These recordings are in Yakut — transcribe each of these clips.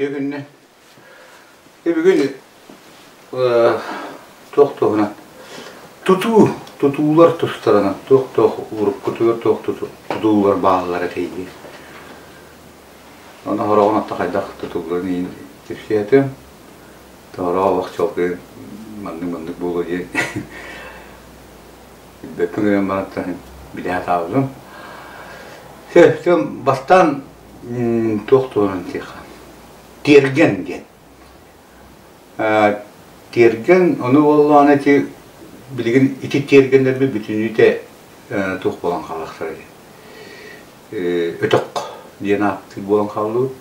Үтүө күннэ. Бүгүн туох туһунан тутуу, тутуулар тустарынан туох-туох уруккутугар туох тутуулар бааллара этэй Ону хороҕун отто хайдах тутулларын иһин кэпсээтим. Тоҕо олох чуолкай маннык-маннык буолуо диэн билбэппин гынан баран билэ сатаабытым. Сөп, бастаан туох туһунан диэххэ тиэргэн диэн. Тиэргэн, ону буоллаҕына ити билигин ити тиэргэннэрбит бүтүннүүтэ туох буолан хаалыахтара диэн. Өтөх диэн ааттыыр буолан хааллыбыт.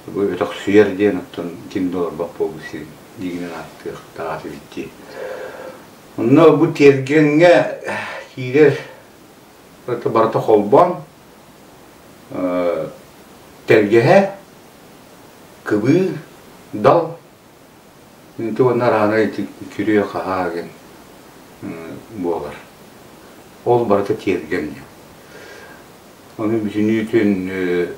Бу өтөхсүйэр диэн оттон ким да олорбот буолбут сирин диигинэн ааттыахтаах эбит дии. Онно бу тиэргэҥҥэ киирэр барыта холбоон тэлгэһэ, кыбыы, дал ити уонна араана ити күрүө-хаһаа диэн буолар. Ол барыта тиэргэн диэн. Ону бүтүннүүтүн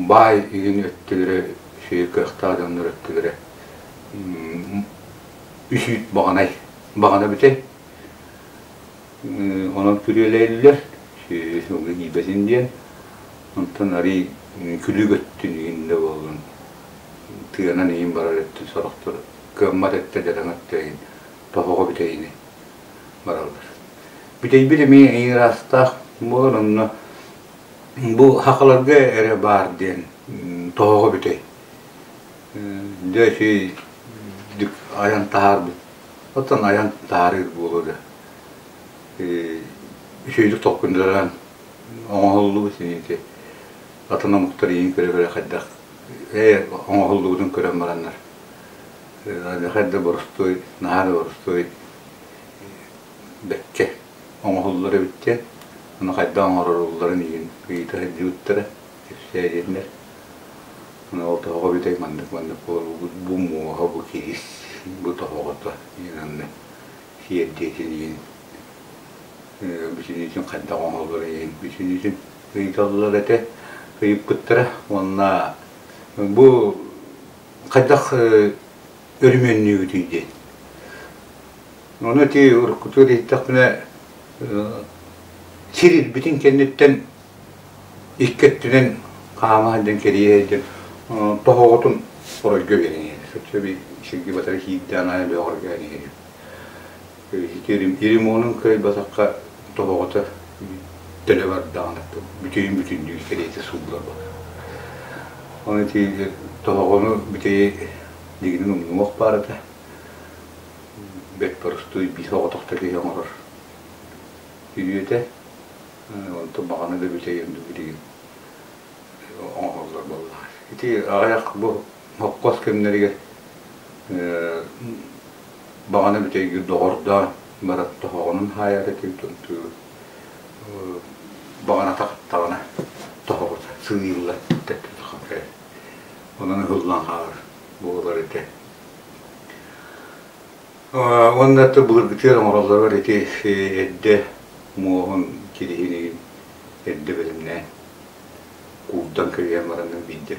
баай игин өттүлэрэ, үчүгэй кыахтаах дьоннор өттүлэрэ үс үүт баҕанай, баҕана бүтэй. Онон күрүөлэйллэр, сүөһү киирбэтин диэн. Онтон арый күлүк өттүн игин да буоллун, тыанан иһин барар өттүн сорохтор кыаммат өттө, дьадаҥы өттө иһин тоһоҕо бүтэйини бараллар. Бүтэйбит эмиэ ыраастаах буолар, онно бу хахаларга эрэ баар диэн тоһоҕо бүтэй. Дьэ үчүгэй айан таһаарбыт. Оттон айан таһаарыы буолуо да үчүгэйдик толкуйдаран оҥоһуллубут ити атын омуктар иһин көрө-көрө хайдах оҥоһуллубутун көрөн бараннар хайда боростуой наһаа да боростуой бэккэ оҥоһуллар эбит диэн ону хайдах оҥорорулларын иһин ыйыта сылдьыбыттара кэпсээ диэннэр ону ол тоһоҕо бүтэй маннык маннык буолар бу муоһа бу кирис бу тоһоҕото диэн анны сиэрдиэтин иһин бүтүнүүтүн хайдах оҥоһуллар иһин бүтүнүүтүн ыйыталлар этэ ыйыппыттара уонна бу хайдах өрүмүөннүүгүтүй диэн. Ону ити уруккутугар иһиттэхпинэ сир ирбитин кэнниттэн икки өттүнэн хаама сылдьан кэрийэ сылдьан тоһоҕотун оройго биэрэн иһэр. Соччо сиргэ батары киирдээн аайы бөҕөргөөн иһэр. Ити ремонун кыайбатахха тоһоҕото төлө бардаҕына бүтүн бүтүннүү кэриэтэ сууллар буолар. Ону ити тоһоҕону бүтэйи дигинин умнуох баар этэ. Бэрт боростуой биир соҕотох да киһи оҥорор күрүөтэ. Онтон баҕана да бүтэй оннук билигин оҥоһуллар буоллаҕа. Ити аҕыйах бу хоппос кэмнэригэр баҕана бүтэйгир доҕордоон баран тоһоҕонун хаайар этим баҕана тахтаҕына тоһоҕото сыыйыллар онон ыһыллан хаалар буолар этэ. Уонна былыргытыгар оҥороллоругар ити эрдэ муоһун кириһин эрдэ бэлэмнээн куурдан кэбиһэн бараннар биирдэ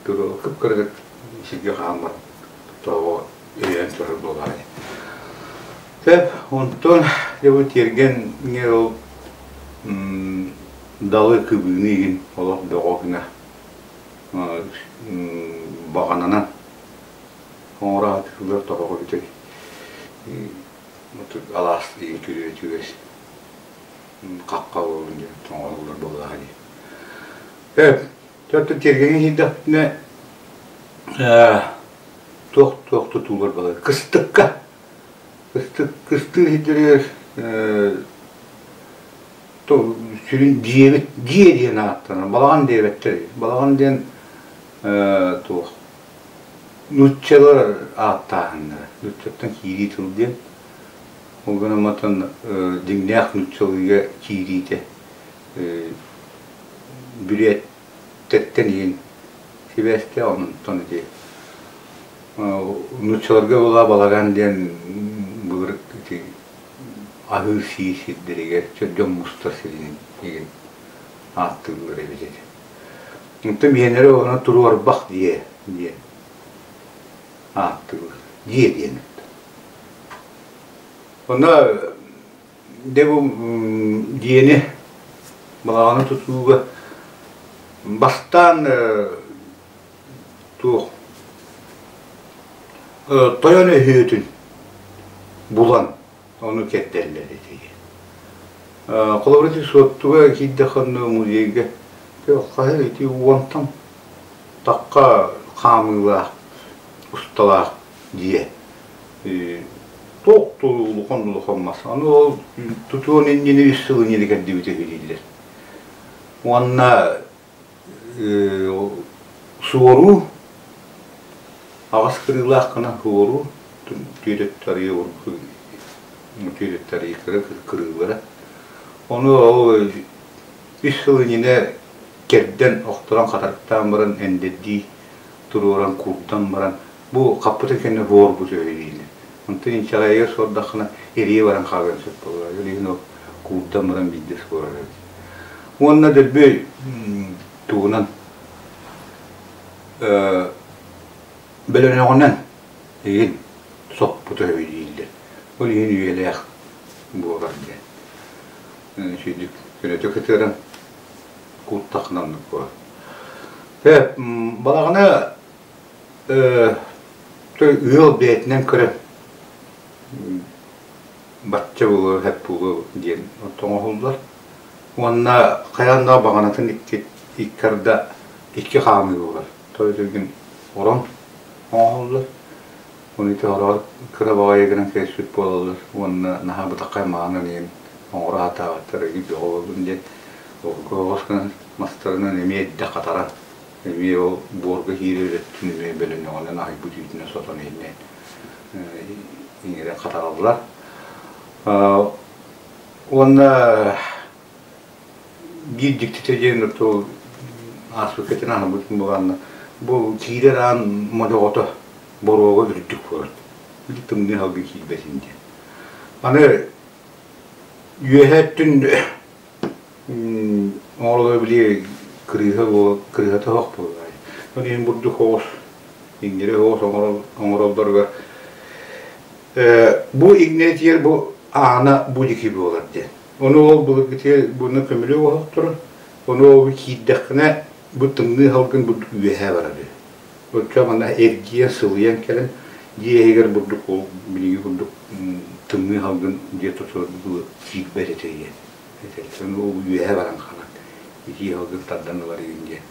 кып-кыратык сиргэ хаһан баран тоҕо өйөөн турар буолаҕай. Сөп, онтон дьэ бу тиэргэҥҥэ ол далы кыбыыны иһин олох бөҕө гына баҕананан оҥоро сатыыллар тоҕо бүтэй алаас иһин күрүөтүгэр хахха буолун диэн оҥоһуллар буоллаҕа дии. Сөп, Төртүн тиэргэҥҥэ киирдэхпитинэ туох-туох тутуулар балар кыстыкка кыстык кыстыыр сирдэригэр сүрүн дьиэбит дьиэ диэн ааттанар балаҕан диэбэттэр балаҕан диэн туох нууччалар ааттааһыннара нууччаттан киирии тыл диэн ол гынан матан дьиҥнээх нууччалыыга киириитэ бүрээттэртэн иһин сибээстээх онтон ити нууччаларга була балаган диэн былыр ити аһыы сии сирдэригэр дьон мустар сирин иһин ааттыыллар эбит этэ. Онтон биһиэннэрэ ону туруорбах дьиэ. диэн ааттыыллар. Дьиэ диэн. Онно дьэ бу дьиэни балаҕаны тутууга бастаан туох тойон өһүөтүн булан ону кэрдэллэр ити. Холобур ити Суоттуга киирдэххинэ музейга хаһы ити уонтан тахха хаамыылаах усталаах дьиэ туох улахан улахан мас. Аны ол тутуон иннинэ үс сыл иннинэ кэрдибитэ үһү дииллэр. Уонна суоруу аҕыс кырыылаах гына суоруу түөтэттэрии түөтэттэрии кыра кырыылара. Ону ол үс сыл иннинэ кэрдэн охторон хатарыктаан баран эндэрдии туруоран куурдан баран бу хаппытын кэннэ буорбут үһү дииллэр. Онтон инчэҕэйигэр суордаххына эрийэ баран хаалыан сөп буолар. Ол иһин ол куурдан баран биирдэ суорар эбит. Уонна дөлбү тугунан бөлөнөҕүнэн игин соппута үһү дииллэр. Ол иһин үйэлээх буолар диэн. Үчүгүйдүк көнөтө кытыаран кууттаххына оннук буолар. Балаҕаны ыал бэйэтинэн көрөн бачча буолуо, сөп буолуо диэн оҥоһуллар. Уонна хайаан да баҕанатын икки икки арда икки хаамыы буолар. Той түргэн орон оҥоһуллар. Ону ити хороҕор кыра баҕайы гынан кээспит буолаллар уонна наһаа бытаххай маҕанан иһин оҥоро сатаабаттар ыйы бөҕө буоллун диэн оҕус гынан мастарынан эмиэ эрдэ хатаран эмиэ ол буорга киирэр өттүн эмиэ бөлөнөҕүнэн аһыйбыт үүтүнэн сотон иһиннээн иҥэрэн хатараллар. Уонна биир дьиктитэ диэн ол ааспыкка этэн аһарбытым буолаанна бу киирэр аан модьоҕото боруога үрдүк буолар. Били тымныы халгы киирбэтин диэн. Аны үөһэ өттүн оҥороллоро били кырыыһа буола кырыыһата оһох буолар. Ол иһин бурдук оҕус иҥнэри оҕус оҥороллоругар бу иҥнэритигэр бу аана бу дики буолар диэн. Ону ол былыргытыгар буну көмүлүөк оһохторун, ону ол киирдэххинэ бу тымныы салгын бурдук үөһээ барар үһү. Оччо манна эргийэн сылыйан кэлэн дьиэ иһигэр бурдук ол билиги курдук тымныы салгын дьиэ тутур киирбэт этэ диэн. Этэллэр. Ол үөһээ баран хаалан итии салгын тардан ылар игин диэн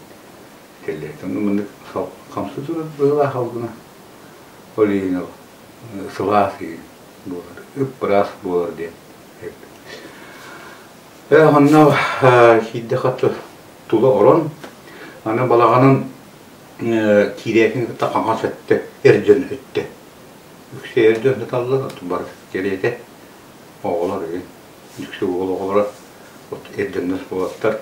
этэллэр. Онно маннык хамсыы турар быһыылаах салгына. Ол иһин ол сылаас игин буолар, ып-ыраас буолар диэн Онно киирдэ хатты тула орон, аны балаҕанын киирээтин кытта хаҥас өттө эр дьон өттө. Үксэ эр дьон сыталлар, бары кэриэтэ оҕолор үһү. Үксэ уол оҕолоро эр дьоннор буолаттар.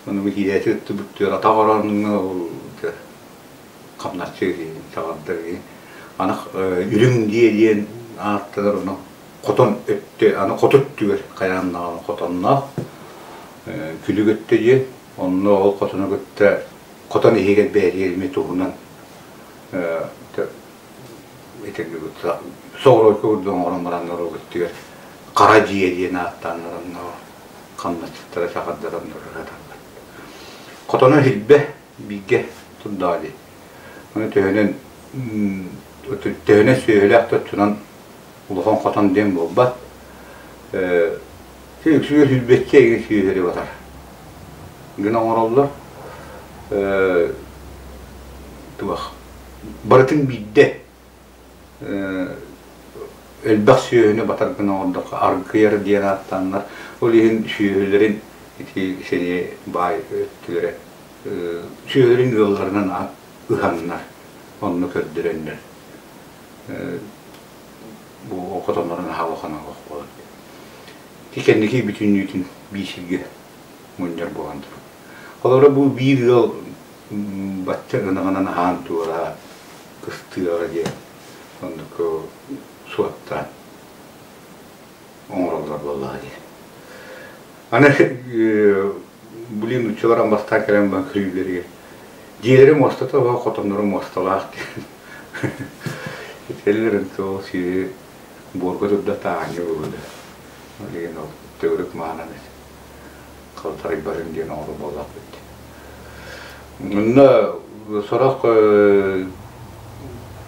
Ону бу киирээти кытта бүттүөр атах ороонуҥҥа ол хамначчы саҕардар аны үрүҥ дьиэ диэн ааттанар ону хотон өттө аны хоту өттүгэр хайаан даҕаны хотонноох күлүк өттө диэн онно ол хотону кытта хотон иһигэр бэйэтигэр эмиэ туһунан соҕуройку курдук оҥорон бараннар ол өттүгэр хара дьиэ диэн ааттааннар онно хамначчыттара саҕардар онно ыһаталлар хотоно иһирбэ бииргэ турдаҕа дии. Ону төһөнөн төһөнөн сүөһүлээх да оччонон улахан хотон диэн буолбат. Үксүгэр сүүрбэччэ игин сүөһүлэри батар гына оҥороллор. Туох барытын биирдэ элбэх сүөһүнү батар гына оҥордоххо аргыйар диэн ааттааннар, ол иһин сүөһүлэрин ити сэниэ баай өттүлэрэ сүөһүлэрин ыалларынан ыһаннар, онно көрдөрөннөр бу хотоннорун аһаа улахан олох буолар. Ити кэнники бүтүннүүтүн биир сиргэ мунньар буолан турар. Холобура бу биир ыал бачча ынаҕынан аһаан туора кыстыаҕа диэн оннук суоттаан оҥороллор буоллаҕа дии. Аны блин нууччалар бастаан кэлэн баран көрүүлэригэр Дьиэлэрэ муостата суох, хотонноро муосталаах диэн. Этэллэрин сол сири буорга турда таанньа буолла. Билигин ол төгүрүк маанан халтарыйбатын диэн оҥорор буоллахпыт. Онно сорох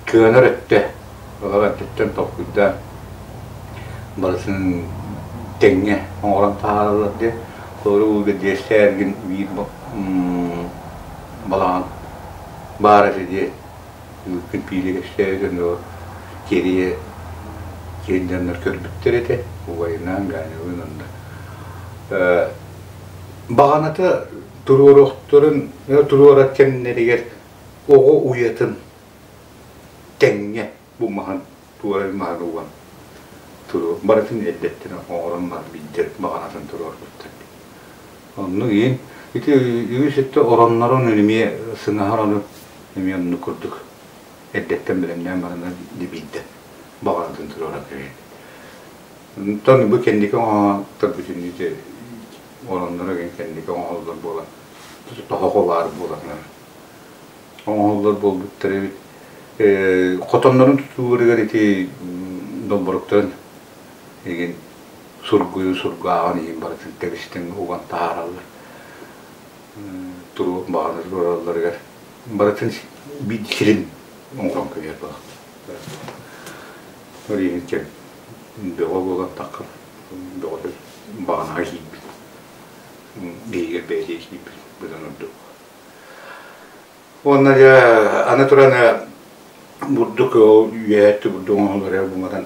кыанар өттө, олор өттүттэн толкуйдаан барытын тэҥҥэ оҥорон таһаараллар диэн. Холобур, ууга диэсэ эргин биир балаҕан баар этэ диэн күн пиилигэстээх дьону киэриэ киэн дьоннор көрбүттэр этэ убайынаан Ганялыын онно баҕаната туруоруохтарын туруорар кэмнэригэр оҕо уйатын тэҥҥэ бу маһын туорай маһын уган туруор барытын эрдэттэн оҥорон баран биирдэ баҕанатын туруорбуттар. Оннук иин ити үгүс өттө ороннорун эмиэ сыҥаһар ону эмиэ оннук курдук эрдэттэн бэлэмнээн бараннар биирдэ баҕанатын туруоран кэбиһэр. Онтон бу кэнники оҥоһоттор бүтүннүү оронноро кэнники оҥоһуллар буолан тоһоҕо баар буолан оҥоһуллар буолбуттар эбит. Хотоннорун тутууларыгар ити долборуктарын игин сургуйу сургааҕын иһин барытын тэбистэн уган таһаараллар. Туру баҕаны туруоралларыгар барытын биир сирин оҥорон кэбиһэр буолахтар. Ол иһин кэм бөҕө буолан таххар бөҕөтө баҕанаҕа киирбит. Биһигэр бэйэтэ киирбит быдан ордук. Уонна дьэ аны туран бурдук ол үөһээттик бурдук оҥоһуллар эрэ буҥатан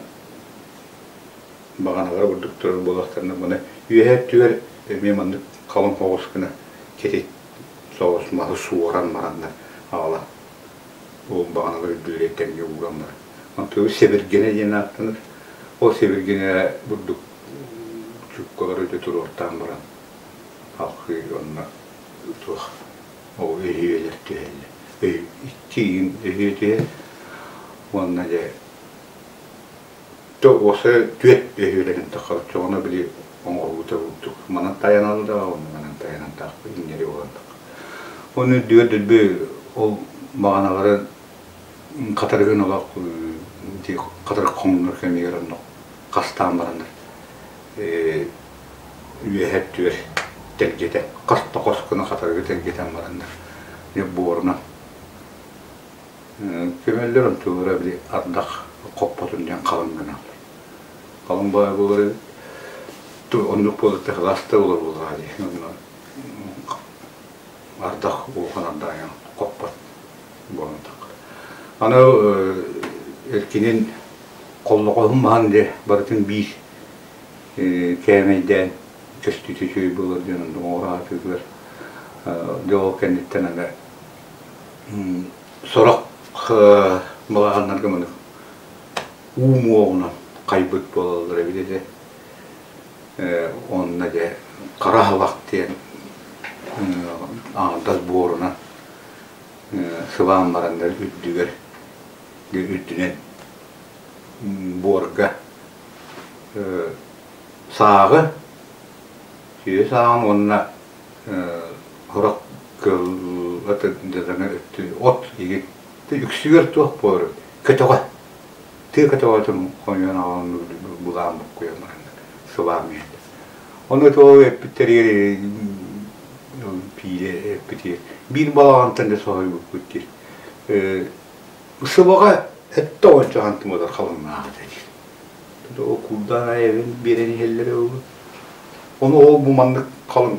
баҕаналара бурдук турар буоллахтарына маны үөһээ өттүгэр эмиэ маннык халыҥ соҕус гына кэтит соҕус маһы суоран бараннар аҕалан ол баҕаналар үрдүлэрэ тэҥҥэ ууран баран онтугу сэбиргэнэ диэн ааттанар ол сэбиргэнэ бурдук чууккалары өтө туруортаан баран халкыы онно туох ол өһүөлэр түһэллэр. Икки иин өһүө түһэр уонна дьэ уоса түөрт өһүөлэрин таххалаччоҕуна били оҥоһуута курдук манан тайанал да уонна манан тайанан таахпы иҥнэри буолан тахха. Оны үрдүгэр дөлбү ол баҕаналары хатарыгын олох хатарык хоҥнор кэмигэр онно хастаан бараннар үөһэ өттүгэр тэлгэтэ хас да хос гына хатарыгы тэлгэтэн бараннар дьэ буорунан көмөллөр онтулара били ардах хоппотун диэн халыҥ гыналлар халыҥ баай буолар эбит оннук буолар сылаас да буолар буоллаҕа дии ардах улахан ардах хоппот буолан аны эркинин холлоҕоһун маһан дьэ барытын биир кээмэйдээн көстүүтэ үчүгэй буолар диэн оннук оҥоро сатыыллар. Дьэ ол кэнниттэн аны сорох балаҕаннарга маны уу муоҕунан хайбыт буолаллар эбит этэ. Онно дьэ хара аһылах диэн аҥардас буорунан сыбаан бараннар үрдүгэр үрдүнэн буорга сааҕы, сүөһү сааҕын уонна сорох кыылга дьадаҥы өттүн от игит үксүгэр туох буолар көтөҕө тыа көтөҕөтүн хомуйан аҕалан былаан буккуйан баран сылаан иһэллэр. Ону ол эппиттэригэр пиилэ эппитигэр биир балаҕантан да соһуйбуппут диир. Сыбаҕа эттэ ончу хантымыгар халыҥнаах этэ диир. Ол курдаан айабын биэрэн иһэллэрэ ол. Ону ол бу маннык халыҥ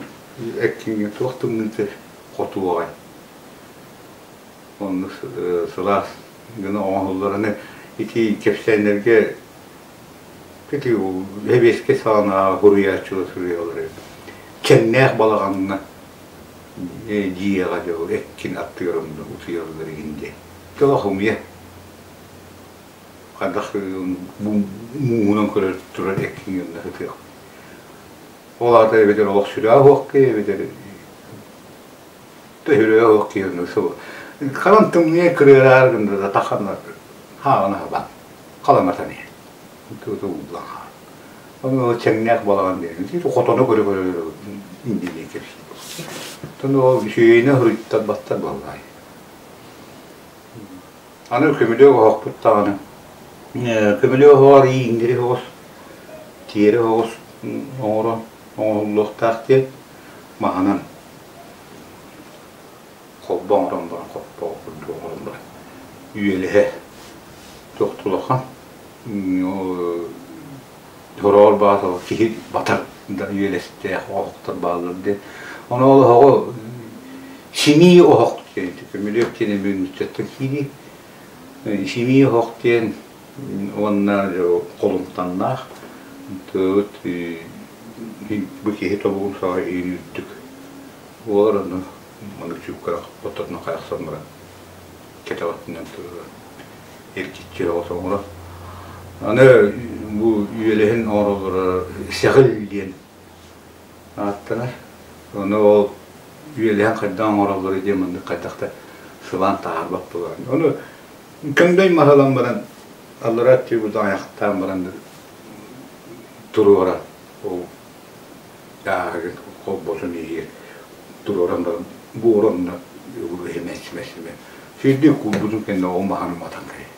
эккиҥҥэ туох тымныыта хотуоҕай. Оннук сылаас гына оҥоһуллараны ити кэпсээннэргэ ити эбиэскэ саҕана суруйааччылар суруйаллар эбит. Чэҥнээх балаҕаҥҥа дьиэҕэ дьэ ол эккин аттыгар онно утуйаллар игин диэн. Тыла хомуйа хайдах мууһунан көрөр турар эккиҥ онно сытыах. Ол аата эбэтэр олох сүрэ оһох киһи эбэтэр төһүрэ оһох киһи онно сыл халан тымныйа кырыараар гында да таханна хааҕына хабан халаҥатан иһэр. Тута ууллан хаал. Ону чэҥнээх балаҕан диэн хотону көрө-көрө индиниэ кэпсиир. Оттон ол үчүгэйинэн суруйтарбаттар буоллаҕай. Аны көмүлүөк оһохпут даҕаны көмүлүөк оһоҕор ииҥнэри оҕус, тиэрэ оҕус оҥорон оҥоһуллуохтаах диэн маһынан холбо оҥорон баран хоппоҕо курдук оҥорон баран үөлэһэ туох да улахан хороҕор баҕас киһи батар да үөлэстээх оһохтор бааллар диэн ону ол оһоҕу симии оһох диэн көмүлүөк диэн эмиэ нууччаттан киирии симии оһох диэн уонна холумтаннаах тыабыт бу киһи тобугун саҕа иһин үрдүк буолар онно маннык чууккара оттотунан хайахсан баран кэтэҕиттэн турар эргиччи оҕо оҥорор аны бу үөлэһин оҥороллоро сэҕил диэн ааттанар ону ол үөлэһин хайдах оҥороллоро диэн маннык хайдах да сылаан таһаарбат буолар ону көҥдөй маһылан баран аллараа өттүгү айахтаан баран туруора ол дааһыгын холбосун иһигэр туруоран баран буора онно иһимэ сирдик куурбутун кэннэ ол маһын уматан кэлэр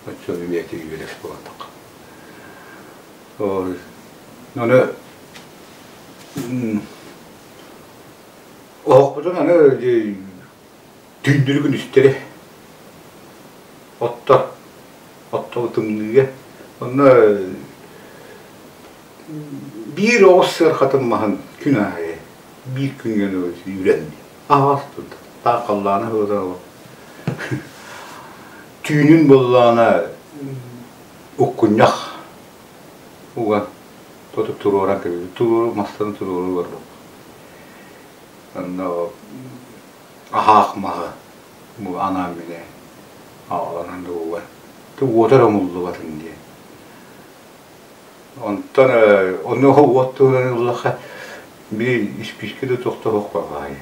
оччону бэйэтэ үөлэс буолатах ону оһохпутун аны түүннэри күнүстэри отто отто тымныыга онно биир оҕус сыархатын маһын күн аайы биир күҥҥэ үүрэн аһаҕас турда таах халлаана сылытан олор түүнүн буоллаҕына уккунньах уган тоту туруоран кэбиһэр туруору мастарын туруору барбыт онно аһаах маһы бу анаан минэ аҕаланан да уган уота эрэ умуллубатын диэн Онтон онуоха уот туһунан ыллахха били испиискэ да туох да суох баҕайы.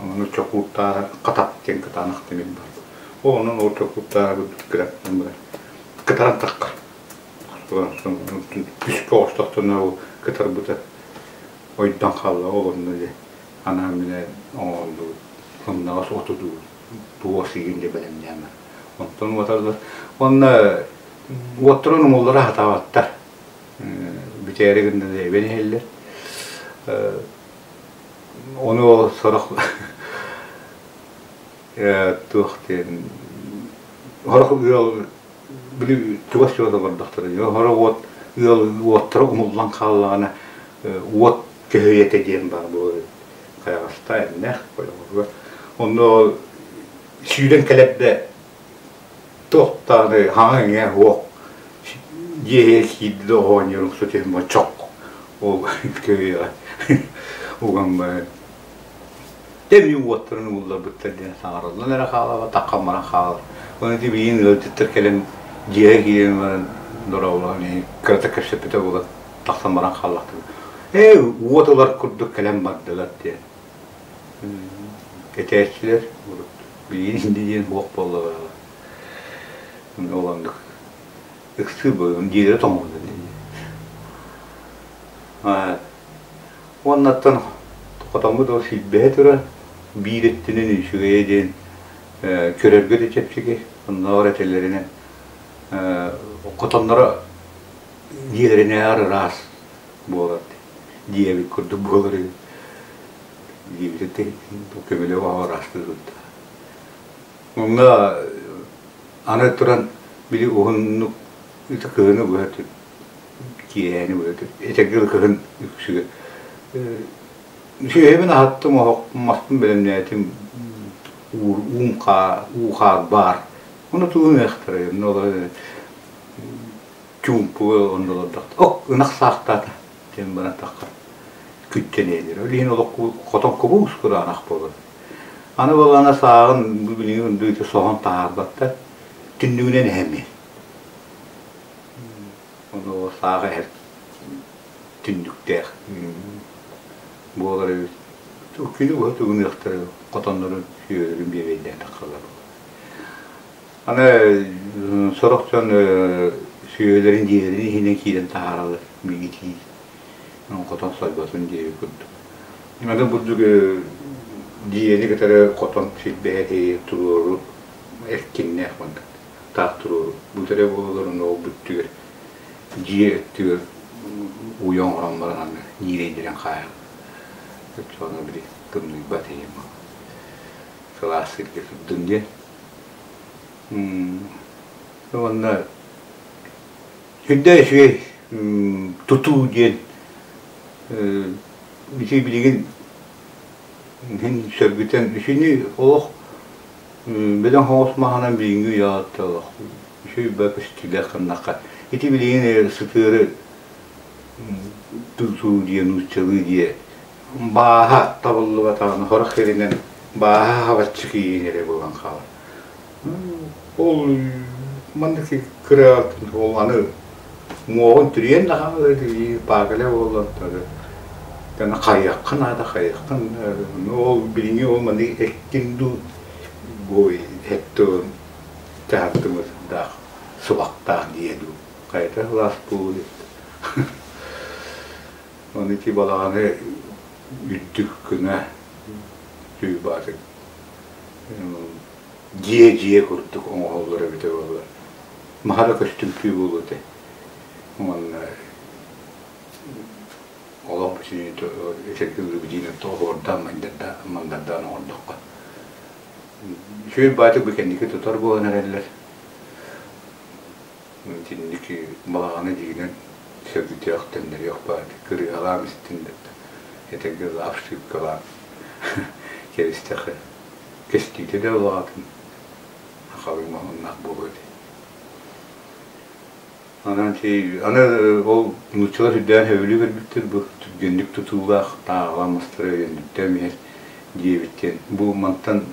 Ону чокууртааҕы хатат диэн кытаанах тимир бар. Ол онон ол чокууртааҕы кытаран барар. Кытаран таххар. Түскэ оҕустохторуна ол кытарбыта ойдон хаалла. Ол онно дьэ анаан минэ оҥоһуллубут сымнаҕас оту дуу туос игин дьэ бэлэмнээн бар. Онтон уоталлар. Уонна уоттарын умуллара сатаабаттар. Бүтээри гынна да эбэн иһэллэр. Ону сорох туох диэн сорох ыал били чугас-чугас олордохторо. Сорох уот ыал уоттара умуллан хааллаҕына уот көһүйэтэ диэн баар буолар. Хайаҕастаах эмнээх ойоҕоһугар. Онно сүүрэн кэлэрдэ туох даҕаны хаҥа-иҥэ суох дьиэ киирдэ да оҕонньор укса түһэн боччох ол көйөҕө уган баран тэми уоттарын уулларбыттар диэн саҥараллан эрэ хаалаба таххан баран хаалар ону ити билигин ыалдьыттар кэлэн дьиэҕэ киирэн баран дорооболоон кырата кэпсэппитэ буолан тахсан баран хааллахтара ээ уот ылар курдук кэлэн бардылар диэн Этээччилэр урут билигин инди диэн суох буолла ол оннук ыксыы буолан дьиэлэрэ тоҥоллор дии. Уоннаттан хотоммут ол силбэһэ турар биир өттүнэн үчүгэйэ диэн көрөргө да чэпчэки оннооҕор этэллэринэн хотонноро дьиэлэринээҕэр ыраас буолар диэбит курдук буолар үһү диэбитэ көмөлөөх араастыы турда. Онно аны туран били уһуннук ити кыһыны быһа киэһээни быһа этэргэ дылы кыһын үксүгэ сүөһүбүн аһаттым оһох маспын бэлэмнээтим уум хаар уу хаар баар ону тугун ыахтарай онно олорон чуумпуга онно олордохто ок ынах саахтаата диэн баран тахха күттэнээлэр. Ол иһин олох хотон кубуус кураанах буолар. Аны буоллаҕына сааҕын билигин үрдүгүтэ соһон таһаарбаттар. Түннүгүнэн эһэмиэ. Ону сааҕа эһэр түннүктээх буолар эбит. Күнү быһа тугун хотоннорун сүөлэрин биэбэйдээн таххалар. Аны сорох дьон сүөһүлэрин дьиэлэрин иһинэн киирэн таһаараллар мигитии хотон сойботун диэби курдук. Аны бурдук дьиэни кытары хотон силбэһэ туруору эркиннээх маннык. таах туруору бу эрэ буолалар онно ол бүттүгэр дьиэ өттүгэр уйа оҥорон баран аны ньиирэйдэрин хаайан оччоҕуна били тымныйбат ийэм сылаас сиргэ турдун диэн уонна сүрдээх үчүгэй тутуу диэн ити билигин иһин сөргүтэн итини олох бөдөҥ соҕус маһынан билиҥҥи үйэҕэ олох үчүгэй баа көстүүлээх гыннахха ити билигин сытыары тутуу диэн нууччалыы диэ бааһа табыллыбатаҕына сорох сиринэн бааһа хабаччы киирин эрэ буолан хаалар Ол маннык кыра ол аны уҥуоҕун түрүйэн да хаалар паакале буоллар хайыахха наада хайыахха ол билиҥҥи ол маннык эккин дуу бой эттон чаһартымытдаах субахтаах дии дуу хайата сылаас буолуо Оны ити балаҕаны үрдүк гына түү бааты дьиэ-дьиэ курдук оҥоһуллар эбитэ буоллар. Маһа да көстүмтүү буолуо этэ. Уонна олох бүтүннүү оһуордаан мандардаан оҥордоххо. Үчүгэй бааты бу кэнники тутар буолан эрэллэр. Итинник балаҕаны дьиҥинэн сөргүтүөх, төннөрүөх баар кырыыһалаан истин да этэргэ дылы обшивкалаан кэбистэххэ көстүүтэ да улаатын халыҥ моһуоннаах буолуо этэ. Онон аны ол нууччалар үрдээн сөбүлүү көрбүттэр бу түргэнник тутуулаах тааҕалаан мастара өйөннүктээн иһэр диэбиттэн бу мантан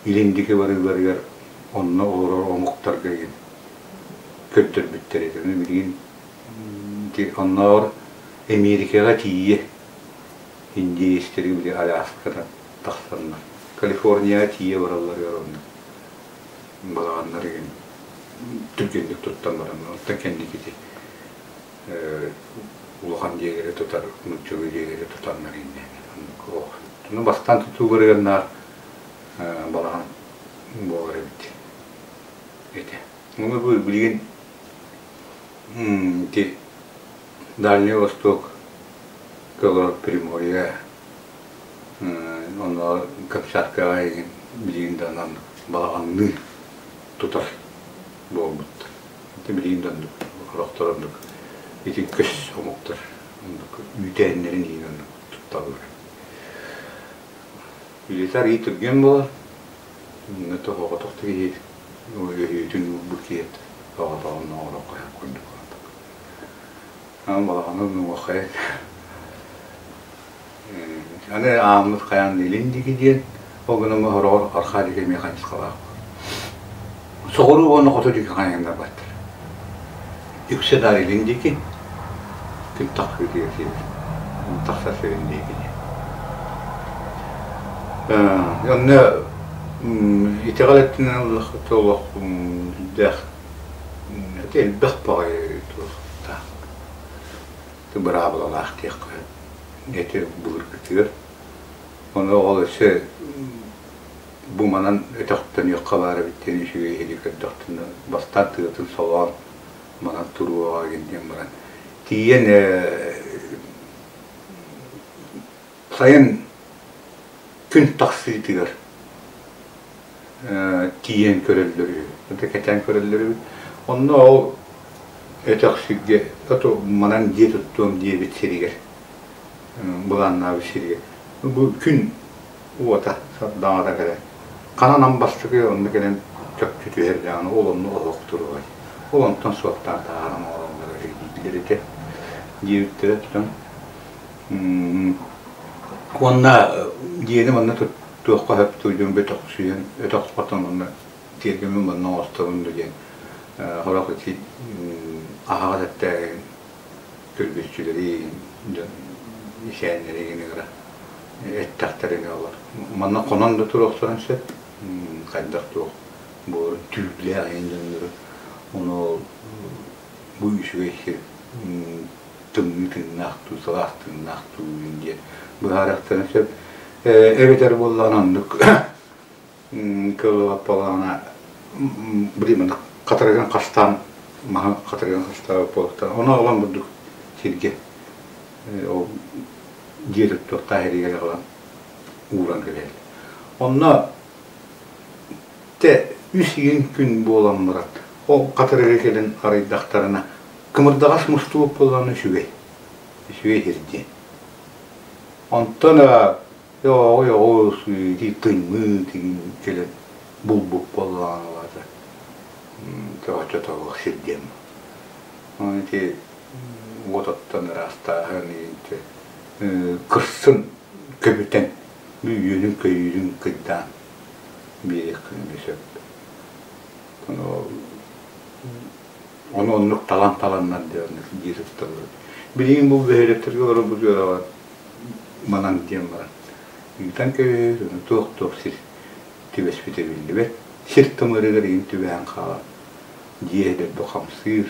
илин диэки барыыларыгар онно олорор омуктарга диэн көрдөрбүттэр этэ. Билигин ити оннооҕор Эмиэрикэҕэ тиийэ индеецтэри били Аляскадан тахсаннар Калифорнияҕа тиийэ баралларыгар онно балаҕаннар игин түргэнник туттан бараннар оттон кэнники ити улахан дьиэлэри тутар нууччалыы дьиэлэри тутаннар иннэ оннук бастаан тутууларыгар наар балаҕан буолар эбит этэ. Ону бу билигин ити Дальний Восток олорор Приморье онно Камчаткаҕа билигин да онон балаҕанныы тутар буолбуттар. Ити билигин да оннук сорохтор оннук ити көс омуктар оннук үүтээннэрин иһин оннук тутталлар. Үлэтэ арыый түргэн буолар. Онно тоһоҕотох да киһи өһүөтүн уурбут киһи тоҕотоҕун оҥорон хайах курдук. Балаҕаны нуохай Аны ааммыт хайаан илин диэки диэн, ол гынан сороҕор архаа диэки эмиэ хайысхалаах. Соҕуруу уонна хоту диэки хайаннарбаттар. Үксэ да илин диэки, күн тахсыытыгар сир, тахсар сирин диэки диэн. Онно итэҕэл өттүнэн ыллахха олох сүрдээх элбэх баҕайы туохтаах быраабылалаах диэххэ ити былыргытыгар. Ону ол өссө бу манан өтөхтөнүөххэ баар эбит диэн үчүгэй иһили көрдөхтүнэ бастаан тыатын солоон манан туруоҕа диэн баран тиийэн сайын күн тахсыытыгар тиийэн көрөллөр үһү кэтээн көрөллөр үһү онно ол өтөх сиргэ оту манан дьиэ туттуом диэбит сиригэр былааннаабыт сиригэр бу күн уота сардаҥата кэлэн ханан амбастыкы онно кэлэн чопчу түһэр даҕаны ол онно оһох туругай ол онтон суохтаан таһааран оҥороллор дииллэр этэ диэбиттэрэ тутан уонна дьиэни манна туохха сөп туйдун бөтөхсүйэн өтөх хотон онно тиэргэммин манна оҥостобун да диэн сорох ити аһаҕас эттээһин көрбүччүлэри дьон исээннэри гыныгара эттэхтэринэ олор манна хонон да туруохтарын сөп хайдах туох буолар түүллээх иһин дьоннору ону бу үчүгэй сир тымныы тыыннаах дуу сылаас тыыннаах дуу диэн быһаарыахтарын сөп эбэтэр буоллаҕына оннук кыллаппалаҕына били маннык. Хатырыгын хастаан маһы хатырыгын хастаабыт буолуохтаах. Ону аҕалан бурдук сиргэ ол дьиэ туттуохтаах эригэр аҕалан ууран кэбиһэллэр. Онно тэ үс игин күн буолан баран ол хатырыгы кэлин арыйдахтарына кымырдаҕас мустубут буоллаҕына үчүгэй. Үчүгэй сир диэн. Онтон оҕо ити тыймыы тигин кэлэн булбут буоллаҕына баата оччотооҕу сир диэн. Оны ити уот оттон ыраастааһын ити кырсын көбүтэн үөнүн-көйүүрүн кыйдаан биэриэххин эмиэ сөп. Ону оннук талан-таланнар диэн дии сытталлар. Билигин бу бөһүөлэктэргэ олорбут үөрэҕэ манан диэн баран ыытан кэбиһэбит, ону туох-туох сир түбэспитэ биллибэт. Сир тымырыгар иһин түбэһэн хаалан дьиэ дойду хамсыыр,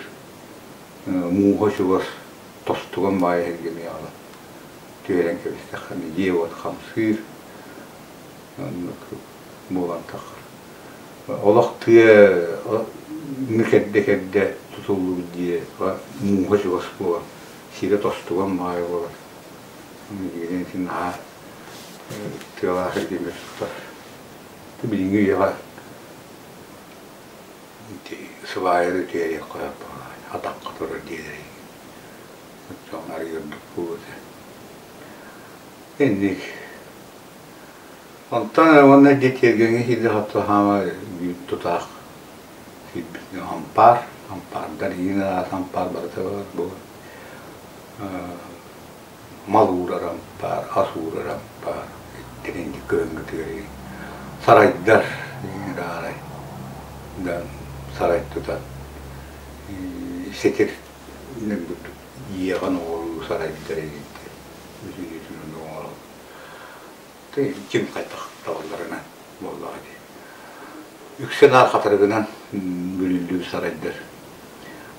мууһа чугас тостуган баайа сиргэ эмиэ аҕалан түһэрэн кэбистэххэ дьиэ-уот хамсыыр, оннук буолан таххар. Олох тыа кэрдэ-кэрдэ тутуллубут дьиэ мууһа чугас буолан, сирэ тостуган баайа буолар. Билигин ити наһаа тыалаах эргиммит тутар. Билиҥҥи үйэҕэ ити сыбаайаны түһэриэххэ сөп атахха турар диэлэр оччоҕуна арыый ордук буолуо этэ. Инник. Онтон уонна дьиэ тиэргэҥҥэ киирдэх хаама биир тутаах киирбит ампаар, ампаардар иин араас ампаар барыта баар буолар. Мал уурар ампаар, ас уурар ампаар, иттэрин кыһыҥҥытыгар сарайдар аарай да сарай тутан ситир иэҕэн оҕолуу сарайдар оҥорон ким хайдах табалларынан буоллаҕа дии. Үксэ наар хатырыгынан бүрүллүү сарайдар.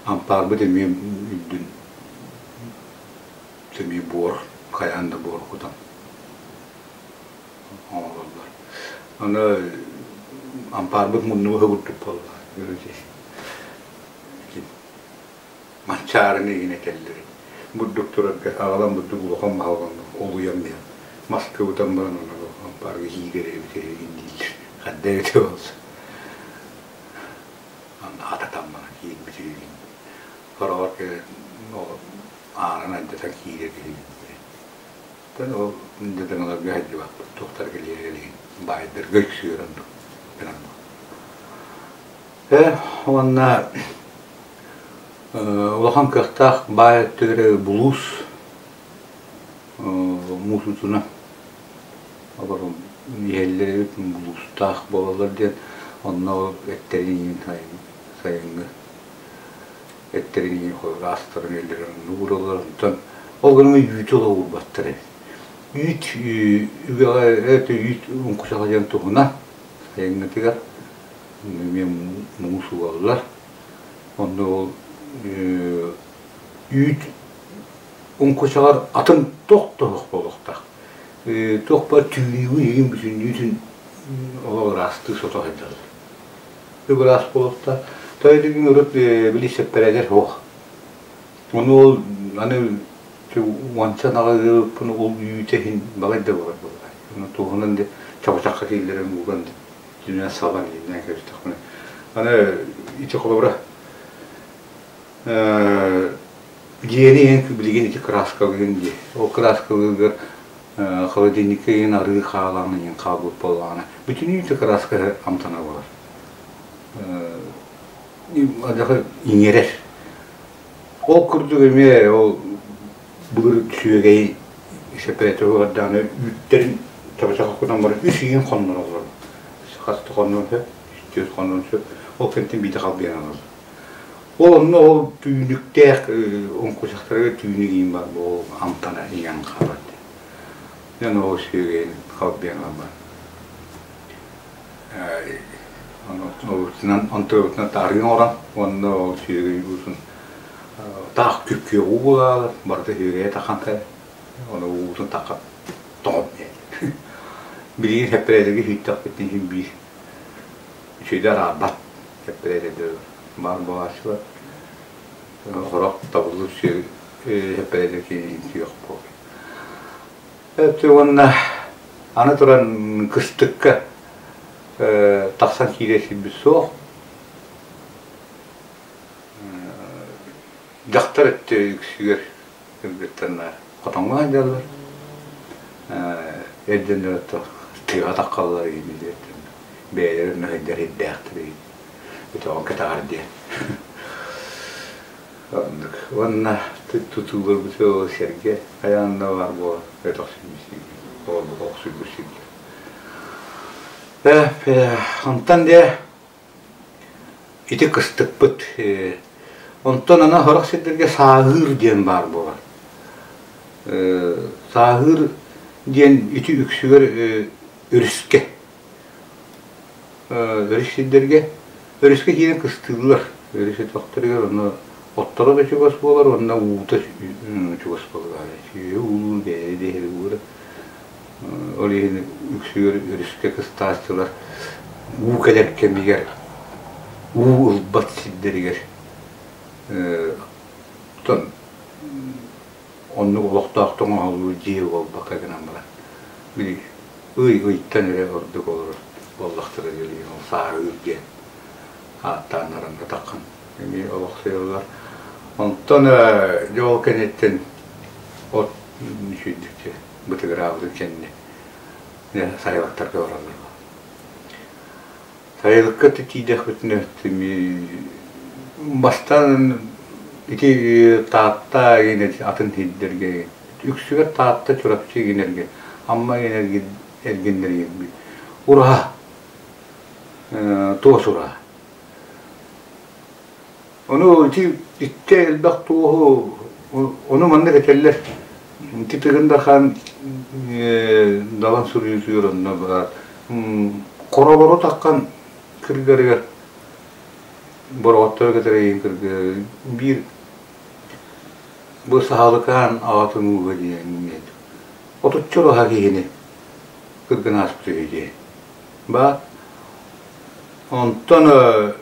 Ампаарбыт эмиэ үрдүн сэмии буор, хайаан да буор кутан оҥороллор. Аны ампаарбыт муннуга курдук буолла. Манчаарыны игин этэллэр. Бурдук турарга аҕалан бурдук улахан маһа олуйан иһэн маска ытан баран ону ампаарга иигэр эбит игин дииллэр. Ханна эбитэ буолса. Ататан баран киирбит игин. Хороҕор кэлэн аанын алдьатан киирэр киһи Оттон ол дьадаҥыларга сылдьыбаппыт, туохтарга илиһин баайдарга үксүөр оннук гынан Э уонна улахан кыахтаах баай өттүгэр булуус муус утуна олорон иһэллэр эбит булуустаах буолаллар диэн онно эттэрин сайыҥҥы эттэрин астарын өлөрөн уураллар онтон ол гынан үүтү ыла уурбаттар эбит үүт үгэҕэ үүт уҥкучаҕа диэн туһунан сайыҥҥытыгар эмиэ муус угаллар онно ол үүт уҥкучаҕар атын туох да суох буолуохтаах туох баар түүнүгүн игин бүтүннүүтүн олох ыраастыы сото сылдьаллар Быраас буолуохтаах. Тоҕо дигин урут били сэппэрээдэр суох. Ону ол аны уонча ынаҕы ыабыппын ол үүтэ иһин балай да буолар буоллар. Ону туоһунан да чабычахха киллэрэн уган түнэн сабан ииннээн кэбистэхпинэ. Аны ити холобура дьиэни иһин билигин ити кырааскалыырын дии. Ол кырааскалыыргар холодильникка иһин арыы хаалаан иһин хаалбыт буоллаҕына бүтүннүү кырааска амтана буолар. Иҥэрэр. Ол курдук эмиэ ол былыр сүөгэй сэппэрээтэри даҕаны үүттэрин чабычах кутан баран үс ыйын хоннороллор. Хас да хоннуон сөп, үс-түөрт хоннуон сөп. Ол кэнниттэн биирдэ халбыйан ылаллар. Ол онно ол түүнүктээх оҥкучахтарыгар түүнүк иин бар ол амтана иҥэн хаалар. Дьон ол сүөгэйин халбыйан ылаллар. Онтубутунан таарыйан оҥорон уонна ол сүөгэй уутун таах күп-күөх уу буолаалар, барыта сүөгэйэ тахан кэлэр. Ону уутун тахха тоҕон диэн. Билигин сэппэрээдэргэ сүүттэхпитин иһин биир үчүгэйдик араарбат сэппэрээдэрдэр. баар буолааччылар. Сорох табыллыбыт сүөһү эппэрэтэ киһи буолар. Уонна аны туран кыстыкка тахсан киирэр сирбит суох. Дьахтар өттө үксүгэр кыргыттар хотоҥҥо сылдьаллар. Эр дьоннор тыаҕа таххаллар бэйэлэрэ мөһөйдөр ирдээхтэр өтөҕүн кэтэҕэр диэн. Оннук. Уонна тутууларбыт ол сэргэ хайаан да баар буолар өтөх охсуйбут сиргэ. Онтон дьэ ити кыстыкпыт. Онтон аны сорох сирдэргэ сааһыыр диэн баар буолар. Сааһыыр диэн ити үксүгэр өрүскэ өрүс сирдэргэ өрүскэ киирэн кыстыыллар. Өрүс өтөхтөрүгэр онно отторо да чугас буолар уонна уута чугас буолар. Сүөһү уулуур бэйэ дэһэр уура. Ол иһин үксүгэр өрүскэ кыстааччылар уу кэлэр кэмигэр уу ылбат сирдэригэр оттон оннук олохтоохтук оҥоһуллуу дьиэ буолбакка гынан баран били ый ыйтан эрэ ордук олорор буоллахтара диэн ол сааһыыр диэн ааттаан араннатаххын эмиэ олохсуйаллар. Онтон дьэ ол кэнниттэн от үчүгдүк бытыгыраабытын кэннэ сайылыктарга бараллар. Сайылыкка тиийдэхпитинэ бастаан ити Таатта атын сирдэргэ үксүгэр Таатта Чурапчы игинэргэ Амма эргиннэргэ ураһа туос ураһа. Ону ити икки элбэх туоһу ону маннык этэллэр. Ити Тыгын Дархан Далан суруйуутугар онно баар хоролору таххан кыргыарыгар бороҕоттору кытары иһин кыргыар биир бу Саһалыкаан аҕатын ууга диэн отучча ураһа киһини кыргын ааспыт үһү диэн. Баар. Онтон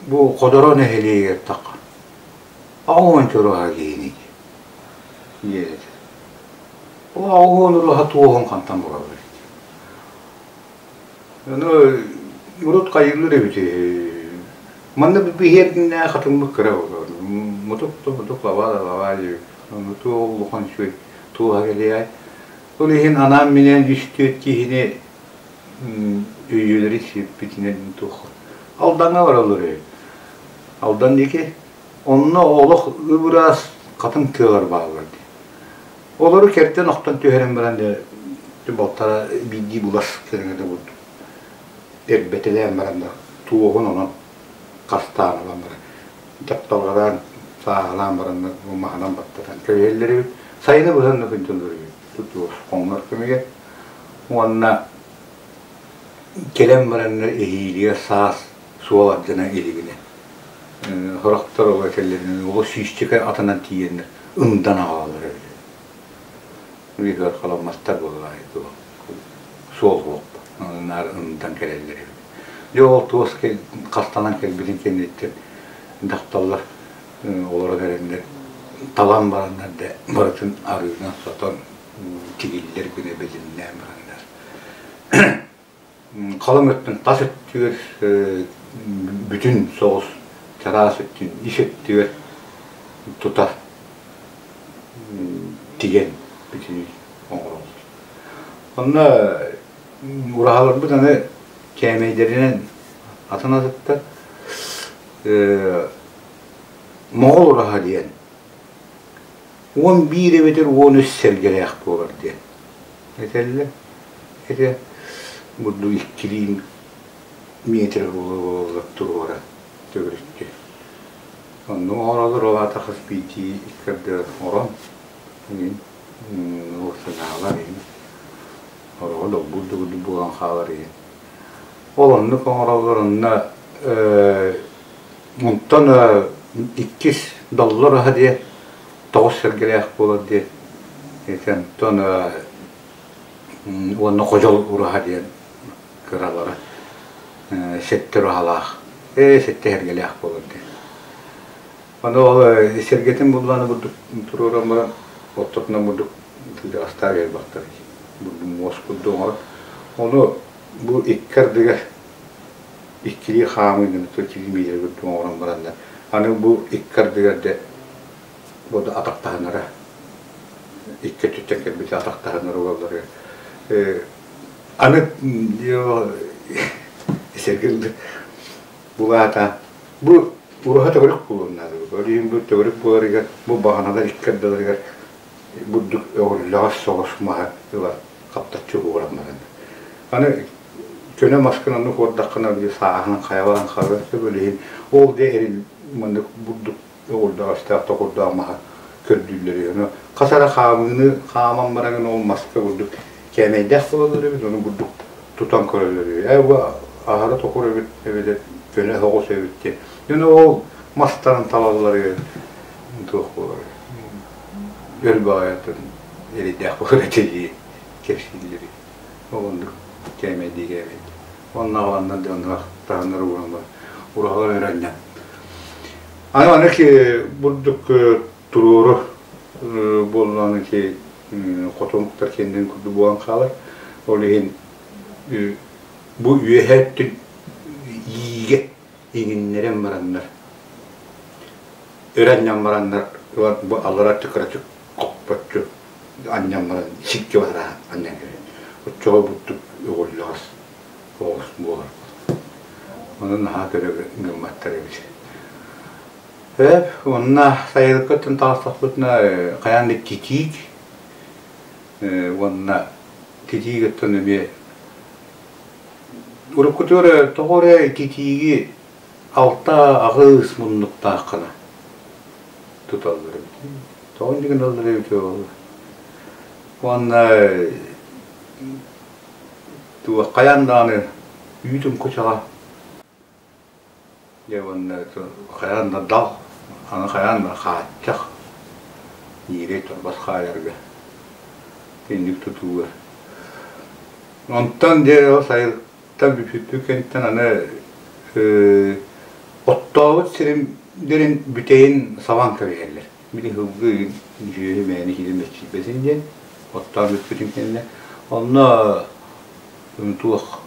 бу Ходоро нэһилиэгэр тахха 80 ураһа киһини диэбит. Ол 80 ураһа туоһун хантан булаллар Ону урут хайыыллар эбит Манна биһиэргиннээх хатыҥмыт кыра буолар. Мутук да мутук лабаа да лабаа диэбит. Ону туох улахан үчүгэй туоһа кэлиэй. Ол иһин анаан-минээн үс-түөрт киһини өйүөлэри сиэппитинэн туох Алдаҥҥа бараллар үһү. Алдан диэки онно олох ып-ыраас хатыҥ тыалар бааллар дии. Олору кэрдэн охтон түһэрэн баран дьэ балтара биирдии булас кэриҥэ да курдук эрбэтэлээн баран да туоһун онон хастаан ылан баран дьапталҕалаан сааһылаан баран маһынан баттатан кэбиһэллэр эбит. Сайыны быһа онно күнтэн эбит туос хоҥнор кэмигэр уонна кэлэн бараннар эһиилигэр саас суол алдьана илигинэ сорохтор ол этэллэринэн олус сүүсчэкэ атынан тиийэннэр ындан аҕалаллар эбит. Ыйыгар халаммастар буоллаҕай суол суох наар ындан кэлэллэр эбит. Дьэ ол туос хастанан кэлбитин кэнниттэн дьахталлар олоро кэлэннэр талан бараннар да барытын арыынан сотон тигиллэр гына бэлэмнээн бараннар халыҥ өттүн тас өттүгэр бүтүн соҕус чараас өттүн ис өттүгэр тута тигэн бүтүнүй оҥороллор. Онно ураһаларбыт аны кээмэйдэринэн атын атыттар Моҕол ураһа диэн 11 эбэтэр 13 сэргэлээх буолар диэн этэллэр. Этэ бурдук иккилии метр буола туруора төгүрүччү. Онно оҥороллор ол аата хас биирдии икки ардыгар орон иһин санаалар иһин ороҕо долбуур да курдук буолан хаалар иһин. Ол оннук оҥороллор онно онтон иккис доллар аһа диэн тоҕус сэргэлээх буолар диэн онтон уонна Ходьол ураһа диэн кыралара сэттэ ураһалаах. Ээ, сэттэ сэргэлээх буолар диэн. Аны ол сэргэтин буллааны бурдук туруоран баран, ортотунан бурдук тыырастаах элбэхтэр бурдук муос курдук оҥорон, ону бу икки ардыгар иккилии хаамыы гына километр курдук оҥорон бараннар, аны бу икки ардыгар дьэ бу да атахтаһынара икки өттүттэн кэлбити атахтаһынара уолларыгар аны сэргил булаата бу ураһа төгүрүк буолуон наада. Ол иһин бу төгүрүк буоларыгар бу баҕаналар икки ардыларыгар бурдук өҕүллэҕэс соҕус маһы ылан хаптаччы ууран баран. Аны көнө маскын оннук уордаххына били сааһынан хайалаан хаалыан сөп ол иһин ол дьэ эрил маннык бурдук өҕүллэҕэстээх токурдаах маһы көрдүүллэр. Ону хас эрэ хаамыыны хааман бараҥын ол маска бурдук кээмэйдээх буолаллар эбит, ону бурдук тутан көрөллөр үһү. Ээ бу аһара токур эбит эбэтэр көнө соҕус эбит диэн. Дьону ол мастарын талалларыгар туох буолар өр баҕайытын эрэйдээх буолар этэ дии кэпсииллэр. Ол оннук кээмэйдии кээмэйдии. Онно аҕаланнар дьоннор таһыннар ууран бар. Ураһалар өрөннө. Аны аны бурдук туруору буоллаҕына ити хотонуктар кэннин курдук буолан хаалар. Ол иһин бу үөһэ өттүн иигэ иҥиннэрэн бараннар, өрө анньан бараннар бу аллара кыратык хоппоччу анньан баран сикки бараан анньан кэлэр. Оччоҕо буттук өҕүллэҕэс оҕус буолар. Ону наһаа көрө гымматтар эбит. Сөп, уонна сайылыкка өттүн таҕыстахпытына хайаан да титиик уонна титиик өттүн эмиэ уруккутугар тоҕо эрэ титииги алта-аҕыс муннуктаах гына туталлар эбит. Тоҕо инник гыналлар эбит ол? Уонна туох хайаан даҕаны үүт уҥкучаҕа Дьэ уонна хайаан да дал, аны хайаан да хааччах, ньиирэй торбос хаайарга инник тутууга. Онтон дьэ ол сайылыктан бүппүппүт кэнниттэн аны оттообут сирим бүтэйин сабан кэбиһэллэр. Били сылгы дьүөһү мээнэ киирэн мэччийбэтин диэн оттоон бүппүтүн кэннэ. Онно туох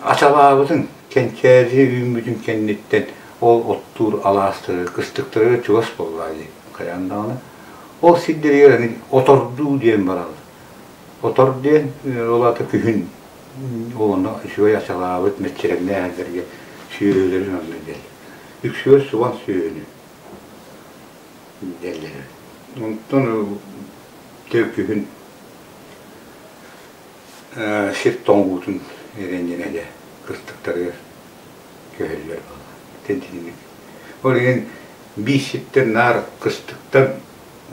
Ачалаабытын, кэнчээри үүммүтүн кэнниттэн ол оттуур алаастары, кыстыктарыгар чугас буоллаҕа дии, хайаан даҕаны. Ол сирдэригэр аны отордуу диэн бараллар. Отор диэн ол аата күһүн ол онно үчүгэй ачалаабыт мэччирэҥнээх эрдэргэ сүөһүлэрин онно диэн. Үксүгэр субан сүөһүнү диэллэр. Онтон күһүн сир тоҥуутун эрэндинэ дьэ кыстыктарыгар көһөллөр буолла. Тинтинник. Ол иһин биир сиртэн наар кыстыктан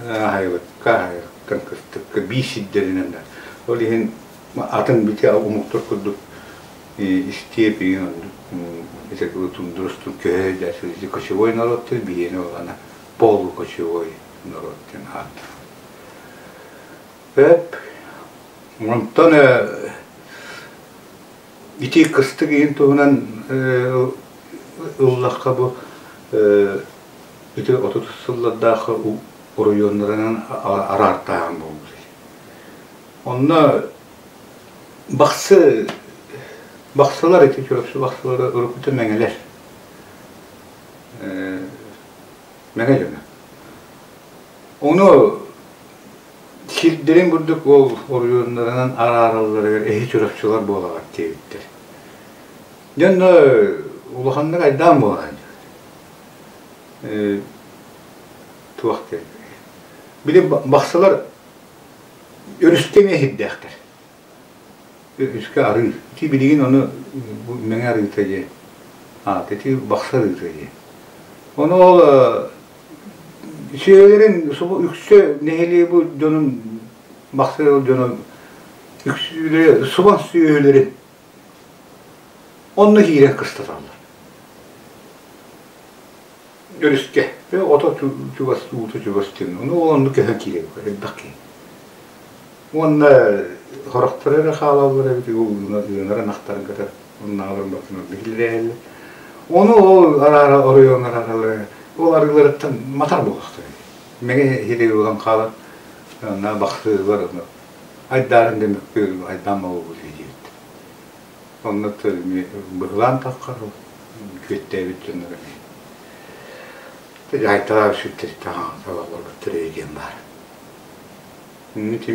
аһайбыкка, аһайбыттан кыстыкка биир сирдэринэн да. Ол иһин атын бити омуктар курдук истиэп игин оннук тундурустун көһө дьэ кочевой народ биһиэнэ олана полукочевой народ диэн ааттар. Өп. Онтон ити кыстык иһин туһунан ыллахха бу ити 30 сыллардаах оройуоннарынан араартааһын буолбут. Онно Бахсы Бахсылар ити Чурапчы Бахсылара уруккута Мэҥэлэр. Мэҥэ дьоно. Ону сирдэрин курдук ол оройуоннарынан арааралларыгар эһи чурапчылар буолаҕыт диэбиттэр. Дьэ онно улаханнык айдаан буолан туох диэн били бахсылар өрүскэ эмиэ сирдээхтэр. Үскэ арыы. Ити билигин ону бу Мэҥэ арыыта диэн аата ити Бахсы арыыта диэн. Ону ол сүөһүлэрин субу үксэ нэһилиэк бу дьонун Бахсы дьоно үксүүлэрэ субан сүөһүлэрин онно киирэн кыстаталлар. Өрүскэ ото чугас уута чугас диэн ону ол онно көһөн киирэн элбэх киһи. Уонна сорохторо эрэ хаалаллар эбит ыанар ынахтарын кытары. Оннааҕар бакына биллэрэллэр. Ону ол араара оройуон арааралара ол арыыларыттан матар буолуохтара. Мэҥэ иһири ылан хаалан онно бахсыылар онно айдаарын да мөккүөр айдаан буолбут диэбит. Онно быһылаан таххар күөттээбит дьоннор эмиэ. Дьаһайталаах сүттэриттэн олорбуттар диэн баар. Ити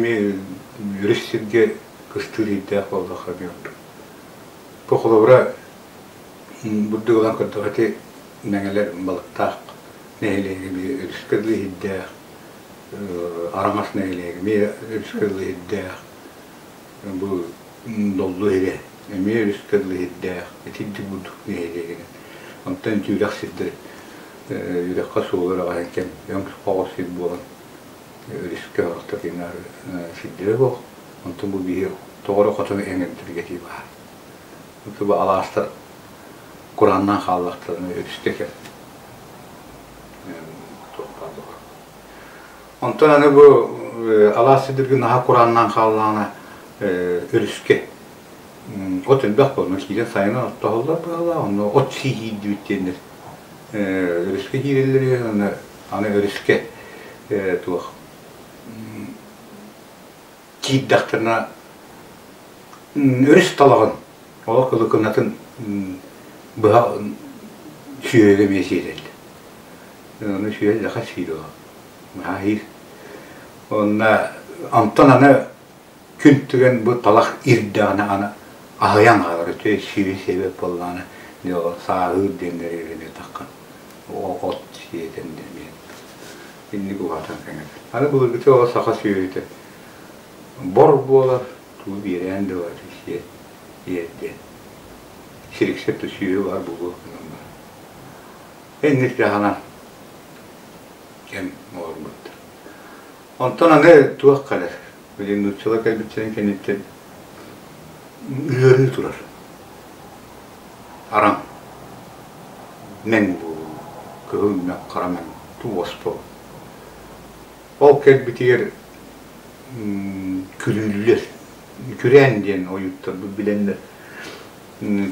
өрүс сиргэ кыстыыр иирдээх буоллахха эмиэ ордук. Бу холобура бурдук ылан көрдөххө ити мэҥэлэр балыктаах нэһилиэгэ эмиэ өрүскэ дылы иһирдээх, Араҥас нэһилиэгэ эмиэ өрүскэ дылы иһирдээх, бу Доллу иһирэ эмиэ өрүскэ дылы иһирдээх, итинник бурдук нэһилиэгинэн. Онтон ити үрэх сирдэр үрэххэ суолу үрэҕэһин кэм өҥ хоҕус сир буолан өрүскэ орто кинилэр сирдэрэ суох. Онтон бу биһи тоҕо эрэ хотон эҥэрдэргэ тиийэ баар. Бу алаастар курааннаан хааллахтарына өрүскэ кэл. Онтон аны бу алаас сирдэргэ наһаа курааннаан хааллаҕына өрүскэ от элбэх буолла. Киирэн сайынын оттоһоллор быһалаах, онно от сииһиирдибит диэннэр өрүскэ киирэллэр аны аны өрүскэ туох киирдэхтэринэ өрүс талаҕын олох ылыкынатын быһа сүөһүгэ эмиэ сиэтэллэр. Ону сүөһү лаха сиир ол. Наһаа Онно онтон аны күн түгэн бу талах ирдэҕинэ аны аһыйан хаалар үчүгэй сири сиэбэт буоллаҕына дьэ ол сааһыыр диэннэри эмиэ таххан от сиэтэн эмиэ инник уһатан кэҥэтэр. Аны былыргыта ол саха сүөһүтэ бор буолар туу биэрээн да бар сиэ иэрдиэн сириксэт да сүөһү бар буолуох гынан баран инник дьаһанан кэм олорбуттар. Онтон аны туох кэлэр? Билигин нууччалар кэлбиттэрин кэнниттэн ыарыы турар. Араҥ. Мэҥ буолуу. Кыһыл мэҥ, хара мэҥ, туоспа. Ол кэлбитигэр күрүүллэр. Күрээн диэн ойууттарбыт билэннэр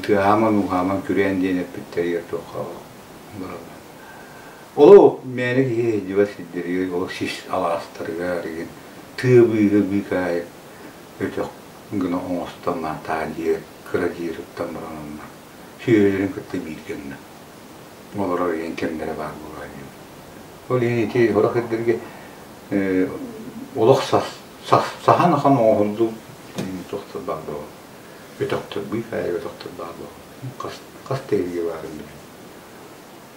тыаһааман-ууһааман күрээн диэн эппиттэригэр туохха бараллар. Олох мээнэ киһи сылдьыбат сирдэригэр, олох сис алаастарыгар игин тыа быыһа быыкаайык өтөх гына оҥостон маатаа дьиэ кыра дьиэ туттан баран онно сүөһүлэрин кытта бииргэ онно олорор иһин кэмнэрэ баар буолар диэн. Ол иһин ити сорох сирдэргэ олох саһан ахан оҥоһуллуу туохтар баар буолар. Өтөхтөр быыкаайык өтөхтөр баар буолар. Хас хас тэйигэ баарын билэн.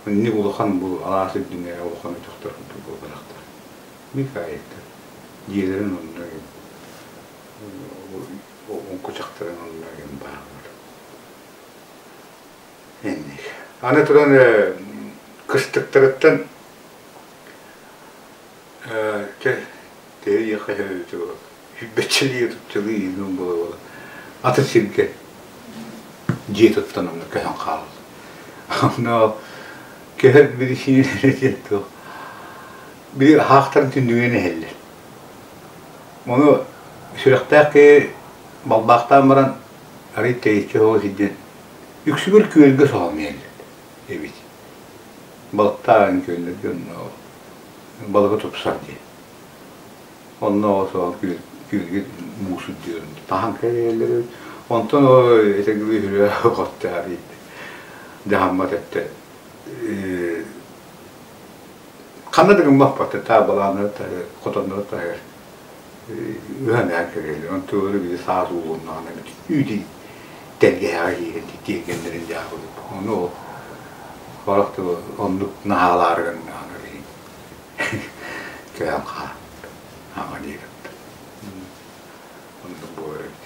Инник улахан бу алаас үрдүнэ улахан өтөхтөр курдук буолбатахтар. Михаевтар дьиэлэрин онно оҥкучахтарын онно бааллар. Инник. Аны туран кыстыктарыттан чэ тэйиэхэ сүүрбэччэлии отуччалыы иһин буола-буола атын сиргэ дьиэ туттан онно көһөн хаалла. Онно көһөр биричиинэлэрэ диэн туох били аһаахтарын түннүгүнэн иһэллэр. Ону сүрэхтээх киһи балбаахтаан баран арый тэйиччи соҕус сирдэн үксүгэр күөлгэ соһон иһэллэр эбит. Балыктаан күөллэргэ онно балыгы тупсар диэн. Онно суох күөлгэ муус үрдүөрүн таһан кэлэллэр эбит. Онтон этэгили үрүө хоттоох дьаһаммат өттө ханна да гыммаппат таа балааннары таһыгар хотоннору таһыгар ыһан эһэн кэлэллэр. Онтулары били саас уулуннаҕына үүтүй тэлгэһэҕэ киирэн тиэргэннэрин дьаабылып. Ону ол сорох оннук наһаалаары гыннаҕына Кэһэн хаал аҕа диэбиппит. Оннук буолар эбит.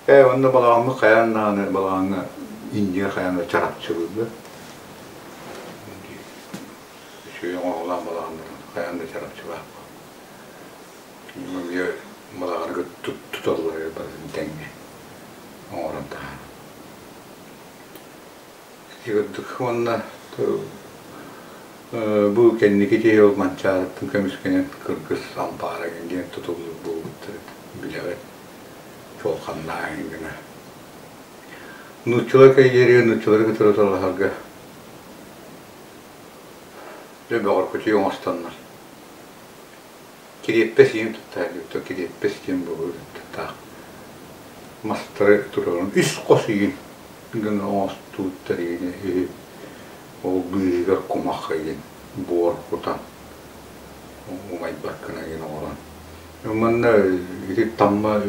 Ээ, онно балаҕаммыт хайаан даҕаны балаҕаҥҥа Индия хайаан да чарапчылыыллар. Үчүгэй оҥоһуулаах балаҕаннарын хайаан да чарапчылаах Эмиэ балаҕаны туталлар барытын тэҥҥэ оҥорон таһаарар. Ити курдук уонна бу кэнники киһи ол Манчаарыттан көмүскэнэн кыргыз ампаара диэн тутуллубут буолбуттар билэҕит чуолханнааһын гына. Нууччалар кэлиилэригэр нууччалары кытары талаһарга дьэ бөҕөркөтүй оҥостоннор кириэппэс иһин туттаайдыбыт кириэппэс диэн буолуо таах мастары турарын үс хос иһин гына оҥостубуттар иһин үһү ол быыһыгар кумах иһин буор кутан умайбат гына иһин оҥорон манна ити Тамма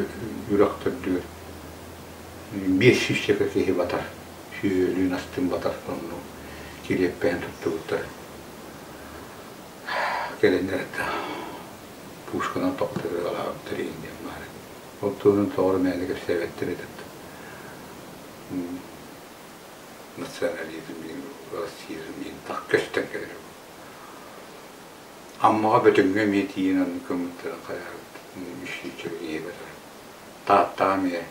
үрэх төрдүгэр 500 киһи батар сүөһүлүүн астын батар онну кириэппэһин туттубуттар кэлэннэр да пушканан тохтуруолаабыттар иһин диэн баар ол туһунан тоҕо мээнэ кэпсээбэттэр этэ национализм расизм диэн так көстөн кэлэр Аммаҕа Бөтүҥҥэ эмиэ тиийэн оннук гыммыттарын хайаабыт үс киһи батар Тааттаҕа эмиэ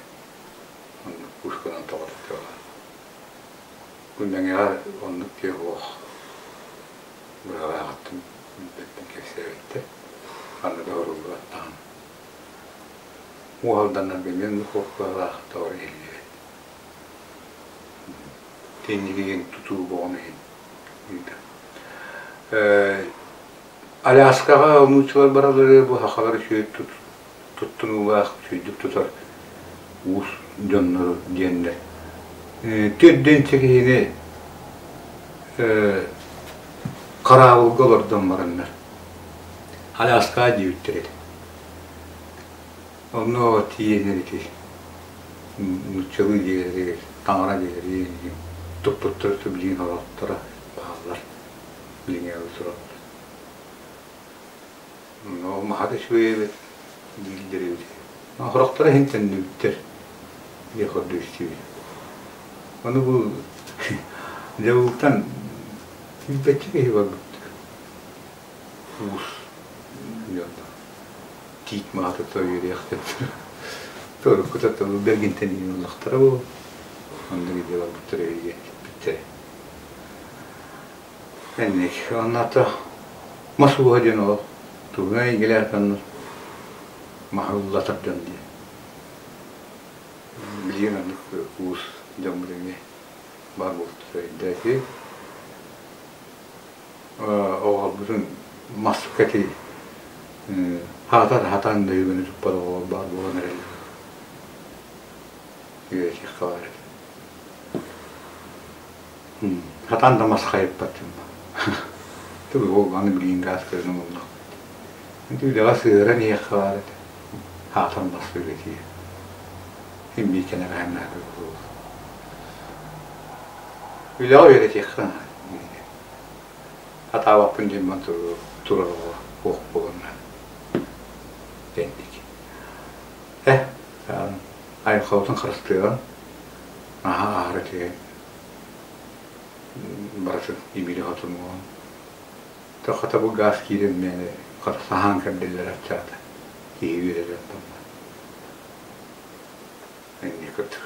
оннук пушканан тоҕо тутуоҕа Бу Мэҥэҕэ оннук киһи суох быһалааҕыттан билбэппин кэпсээбэттэр ханна да уһуруллубат даҕаны Уус Алданнарга эмиэ оннук суох быһалаах тоҕо иһиллибэт Тиинньигин тутуу боҕун иһин ыытар Аляскаҕа нууччалар бараллара бу сахалар үчүгэй туттунуулаах үчүгэйдик тутар уус дьоннору диэннэр төрдүнчэ киһини хараабылга олордон бараннар Аляскаҕа диэбиттэр этэ онно тиийэннэр ити нууччалыы диэлэригэр таҥара диэлэригэр туппуттара билигин олохторо бааллар билиҥҥи тураллар Ол маһа да үчүгэй эбит дииллэр эбит. Сорохторо иһин төннүбүттэр диэх курдук истибит. Ону бу дьабылтан билбэччи киһи барбыт. Уус дьонно тиит маһа тута үөрүйэхтэр. Торуккута тобу бэргинтэн иин ыллахтара буолуо. Оннук идэ барбыттар өйүгэр киппиттэрэ. Инник. Онно мас ууһа диэн олох тугунан эйгэлээх дьоннор маһы уллатар дьон диэн. Билигин оннук уус дьоммут эмиэ баар буолбуттара өйдөөтү. Оҕолорбутун маска ити хаатар хатаан да үгүнү туппат оҕолор баар буолан эрэллэр. Үөрэтиэххэ баар этэ. Хатан да мас хайыппат дьон Ол аны билигин гаас көрөн олордохпут. Ити үлэҕэ сыһыаран иһиэххэ баар этэ. Хаатан мас үлэтиэ. Син биир кэнэҕэһин наада буолуо. Үлэҕэ үөрэтиэххэ наада. Хатаабаппын диэн ман турар оҕо суох буоланна. Дэнник. Э, айылҕабытын харыстыаҕын наһаа аһара үчүгэй барытын имири хотунуоҕун то хата бу гаас киирэн мээнэ хата саһаан кэрдиллэр аччаата киһи үөрэрэ оттон инник курдук.